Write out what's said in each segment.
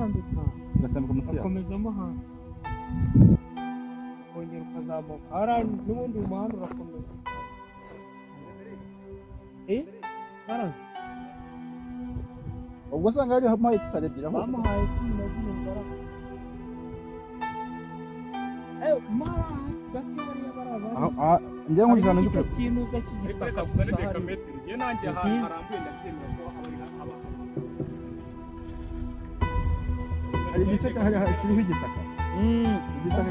Ugatambika. Ugatambika munsi yaho. Ugakomezamo hasi. Ukongera ukazamuka. Hariya n'ubundi umuhanda urakomeza. Hariya. Ubwo usanga hariho hegitari ebyiri aho. Bamuhaye 17 baraka. Njye nkurikirana igice cy'inuza cy'igitaka gusa hari. Njye nanjye harambuye ndabyemera ko haba hari igice kiriho igitaka. Igitaka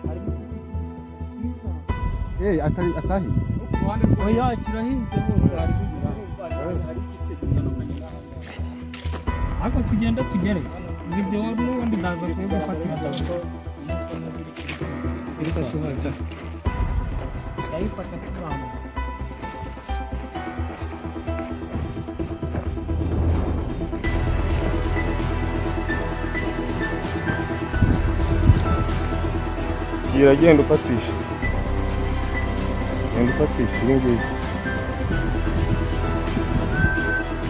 harimo igiti cyiza. Atari atahinze. Oya kirahinze hose harimo ibirayi. Hari igice gitandukanye n'aha. Ariko tugenda tugere. Ibyo n'ubundi ndaza kubigufatira. Ndayifata tuzamuka. Iragenda ufatisha. Genda ufatisha iyi ngiyi.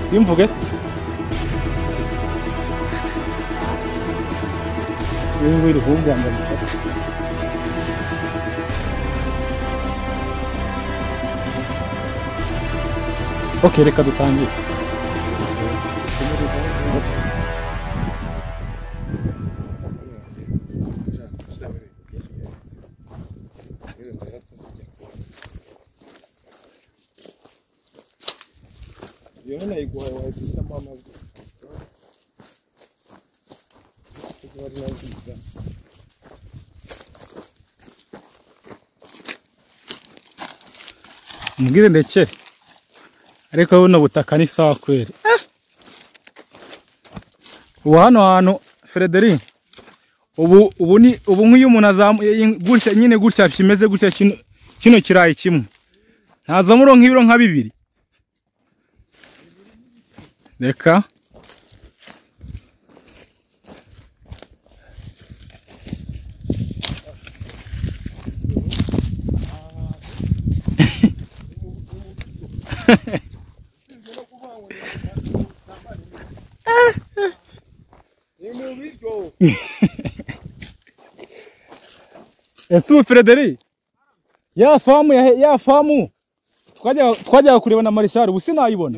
Simvuge se? Uyu nguyu uri kuwuganga gufata. Okay, reka dutangire. Mbwire ndekere. Ariko buno butaka ni sawa kweli. Ubu hano hantu Frederic ubu ni ubu nk'iyo umuntu azamuye gutya nyine gutya kimeze gutya kino kirayi kimwe ntazamuro nk'ibiro nka bibiri. Reka Ese ubu Frederic ya famu ya famu twajyaga kureba na Marshal ubu sinayibona.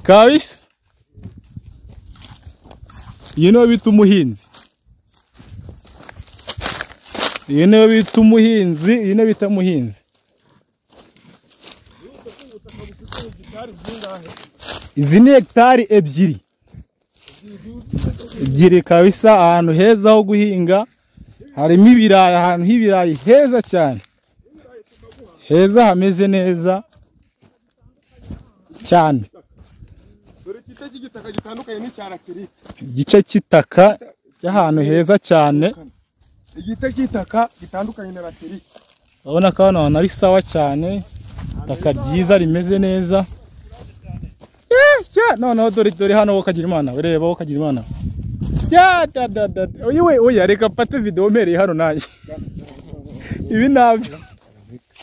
Kabisa iyi niyo bita umuhinzi. Iyi niyo bita umuhinzi, iyi niyo bita umuhinzi. Izi ni hegitari ebyiri. Ebyiri kabisa, ahantu heza ho guhinga, harimo ibirayi, ahantu h'ibirayi heza cyane. Heza hameze neza cyane. Igice cy'itaka cy'ahantu heza cyane. Igice cy'itaka gitandukanye na laterite. Urabona ko hano hantu ari sawa cyane, itaka ryiza rimeze neza. Noneho dore hano wowe ukagira Imana, ureba wowe ukagira Imana. Ya da da da. Oye oya reka mfate video mpereye hano nanjye. Ibi nabyo.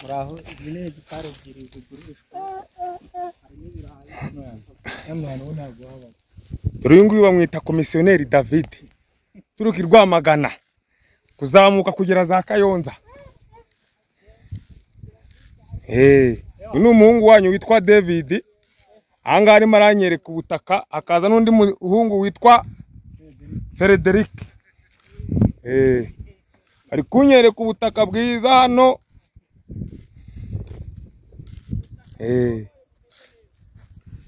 Muraho izi ni hegitari ebyiri zigurishwa. Harimo ibirayi. Dore uyu nguyu bamwita komisiyoneri David. Turuka i Rwamagana kuzamuka kugera za Kayonza. Uyu ni umuhungu wanyu witwa David. Ahangaha arimo aranyereka ubutaka, hakaza n'undi muhungu witwa Frederic. Ari kunyereka ubutaka bwiza hano.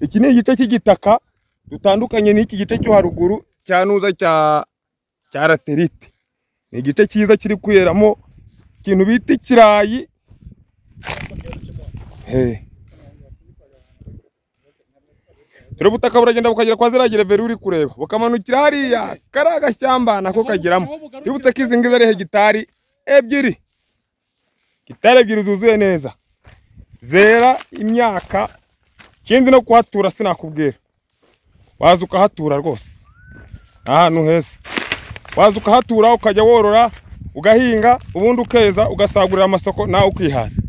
Iki ni igice cy'igitaka dutandukanye n'iki gice cyo haruguru cya nuza cya laterite. Ni igice cyiza kiri kweramo ikintu bita ikirayi. Dore ubutaka buragenda bukagera kwa ziriya gereveri uri kureba, bukamanukira hariya kariya gashyamba nako kageramo. Twibutse ko izi ngizi ari hegitari ebyiri, hegitari ebyiri zuzuye neza, zera imyaka. Ikindi no kuhatura sinakubwira, waza ukahatura rwose, ahantu heza waza ukahatura ukajya worora ugahinga, ubundi ukeza ugasagurira amasoko nawe ukihaza.